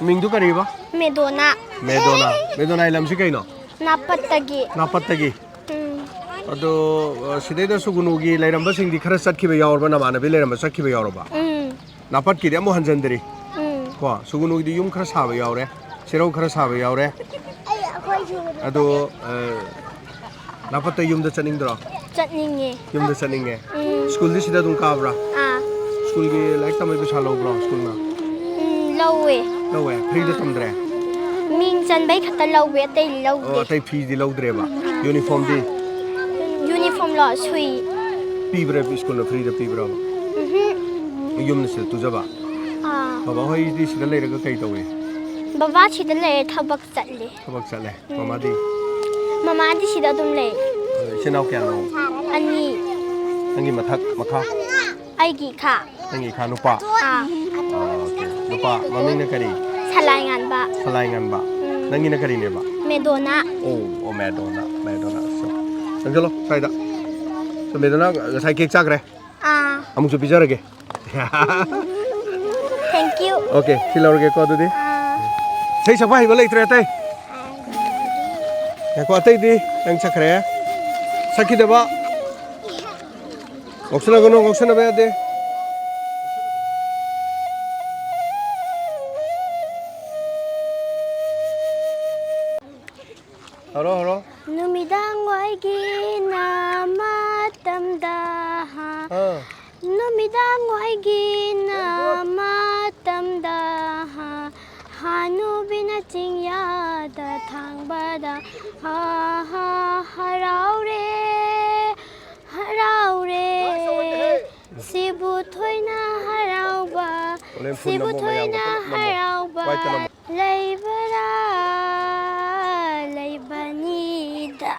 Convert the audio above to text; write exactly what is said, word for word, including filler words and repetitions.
ꯃꯤꯡꯗꯨ ꯀꯔꯤꯕ? Madonna. Madonna. ꯃꯦꯗꯣꯅꯥꯒꯤ ꯂꯝꯁꯤ ꯀꯩꯅꯣ? ꯅꯥꯄꯠꯇꯒꯤ꯫ ꯅꯥꯄꯠꯇꯒꯤ꯫ ꯎꯝ꯫ ꯑꯗꯣ, ꯑ, ꯁꯤꯗꯩꯗ ꯁꯨꯒꯨꯅꯨꯒꯤ ꯂꯩꯔꯝꯕꯁꯤꯡꯗꯤ ꯈꯔ ꯆꯠꯈꯤꯕ ꯌꯥꯎꯔꯕ? ꯅꯃꯥꯟꯅꯕꯤ ꯂꯩꯔꯝꯕ ꯆꯠꯈꯤꯕ ꯌꯥꯎꯔꯕ? ꯎꯝ꯫ ꯅꯥꯄꯠꯀꯤꯗꯤ ꯑꯃꯨꯛ ꯍꯟꯖꯤꯟꯗ꯭ꯔꯤ꯫ ꯎꯝ꯫ ꯀꯣ, ꯁꯨꯒꯨꯅꯨꯒꯤꯗꯤ ꯌꯨꯝ ꯈꯔ ꯁꯥꯕ ꯌꯥꯎꯔꯦ, ꯆꯦꯔꯧ ꯈꯔ ꯁꯥꯕ ꯌꯥꯎꯔꯦ꯫ ꯑꯗꯣ, ꯑ, ꯅꯥꯄꯠꯇ ꯌꯨꯝꯗ ꯆꯠꯅꯤꯡꯗ꯭ꯔꯣ? ꯆꯠꯅꯤꯡꯉꯦ꯫ ꯌꯨꯝꯗ ꯆꯠꯅꯤꯡꯉꯦ? ꯎꯝ꯫ ꯁ꯭ꯀꯨꯜꯗꯤ ꯁꯤꯗ ꯑꯗꯨꯝ ꯀꯥꯕ꯭ꯔꯥ? ꯑꯥ꯫ ꯁ꯭ꯀꯨꯜꯒꯤ ꯂꯥꯏꯔꯤꯛ ꯇꯝꯕꯩ ꯄꯩꯁꯥ ꯂꯧꯕ꯭ꯔꯣ ꯁ꯭ꯀꯨꯜꯅ? ꯎꯝ, ꯂꯧꯋꯦ꯫ ꯂꯧꯋꯦ? ꯐ꯭ꯔꯤꯗ ꯇꯝꯗ꯭ꯔꯦ? ꯃꯤꯡ ꯆꯟꯕꯩ ꯈꯛꯇ ꯂꯧꯋꯦ, ꯑꯇꯩ ꯑꯣ, ꯂꯧꯗꯦ꯫ ꯑꯇꯩ ꯐꯤꯗꯤ ꯂꯧꯗ꯭ꯔꯦꯕ? ꯌꯨꯅꯤꯐꯣꯔꯝꯗꯤ? ꯌꯨꯅꯤꯐꯣꯔꯝꯂꯣ? ꯁꯨꯏ꯫ ꯄꯤꯕ꯭ꯔꯥ? ꯁ꯭ꯀꯨꯜꯅ ꯐ꯭ꯔꯤꯗ ꯄꯤꯕ꯭ꯔꯥ? ꯎꯝꯍꯨꯝ꯫ ꯌꯨꯝꯗ ꯁꯤꯗ ꯇꯨꯖꯕ? ꯑꯥ꯫ ꯕꯕꯥ ꯍꯣꯏꯗꯤ ꯁꯤꯗ ꯂꯩꯔꯒ ꯀꯩ ꯇꯧꯏ? ꯕꯕꯥ ꯁꯤꯗ ꯂꯩꯔꯦ, ꯊꯕꯛ ꯆꯠꯂꯦ꯫ ꯊꯕꯛ ꯆꯠꯂꯦ꯫ ꯎꯝ꯫ ꯃꯃꯥꯗꯤ? ꯃꯃꯥꯗꯤ ꯁꯤꯗ ꯑꯗꯨꯝ ꯂꯩ꯫ ꯑ, ꯏꯆꯤꯟ ꯏꯅꯥꯎ ꯀꯌꯥꯅꯣ? ꯑꯅꯤ꯫ ꯅꯪꯒꯤ ꯃꯊꯛ, ꯃꯈꯥ? ꯑꯩꯒꯤ ꯏꯈꯥ꯫ ꯅꯪꯒꯤ ꯏꯈꯥ ꯅꯨꯄꯥ? ꯑꯥ꯫ ꯑꯥ, ꯑꯣꯀꯦ꯫ ꯅꯨꯄꯥ ꯃꯃꯤꯡꯅ ꯀꯔꯤ? ꯁꯂꯥꯏ ꯉꯥꯟꯕ꯫ ꯁꯂꯥꯏ ꯉꯥꯟꯕ꯫ ꯎꯝ꯫ ꯅꯪꯒꯤꯅ ꯀꯔꯤꯅꯦꯕ? ꯃꯦꯗꯣꯅꯥ꯫ ꯑꯣ, ꯑꯣ, ꯃꯦꯗꯣꯅꯥ, ꯃꯦꯗꯣꯅꯥ꯫ ꯆꯪꯁꯤꯜꯂꯣ, ꯁ꯭ꯋꯥꯏꯗ꯫ ꯃꯦꯗꯣꯅꯥ ꯉꯁꯥꯏ ꯀꯦꯛ ꯆꯥꯈ꯭ꯔꯦ? ꯑꯥ꯫ ꯑꯃꯨꯛꯁꯨ ꯄꯤꯖꯔꯒꯦ꯫ Thank you꯫ ꯑꯣꯀꯦ, ꯁꯤ ꯂꯧꯔꯒꯦꯀꯣ ꯑꯗꯨꯗꯤ꯫ ꯑꯥ꯫ ꯏꯁꯩ ꯁꯛꯄ ꯍꯩꯕ ꯂꯩꯇ꯭ꯔꯦ ꯑꯇꯩ? ꯉꯥꯏꯈꯣ, ꯑꯇꯩꯗꯤ ꯅꯪ ꯁꯛꯈ꯭ꯔꯦ꯫ ꯁꯛꯈꯤꯗꯕ? ꯉꯥꯎꯁꯟꯅꯒꯅꯨ, ꯉꯥꯎꯁꯟꯅꯕ ꯌꯥꯗꯦ꯫ ꯍꯧꯔꯣ, ꯍꯧꯔꯣ꯫ ꯅꯨꯃꯤꯗꯥꯡ ꯋꯥꯏꯒꯤꯅ ꯃꯇꯝꯗ, ꯑꯥ꯫ ꯅꯨꯃꯤꯗꯥꯡ ꯋꯥꯏꯒꯤꯅ ꯃꯇꯝꯗ, ꯍꯅꯨꯕꯤꯅ ꯆꯤꯡꯌꯥꯗ ꯊꯥꯡꯕꯗ, ꯍꯥ, ꯍꯥ, ꯍꯔꯥꯎꯔꯦ, ꯍꯔꯥꯎꯔꯦ꯫ ꯁꯤꯕꯨ ꯊꯣꯏꯅ ꯍꯔꯥꯎꯕ, ꯍꯣꯔꯦꯟ ꯐꯨꯟ ꯁꯤꯕꯨ ꯅꯝꯃꯣ ꯃꯌꯥꯝꯒ ꯊꯣꯏꯅ ꯄꯨꯂꯞ ꯅꯝꯃꯣ꯫ ꯍꯔꯥꯎꯕ ꯋꯥꯏꯠꯇ ꯅꯝꯃꯣ꯫ ꯂꯩꯕ꯭ꯔꯥ, ꯂꯩꯕꯅꯤꯗ꯫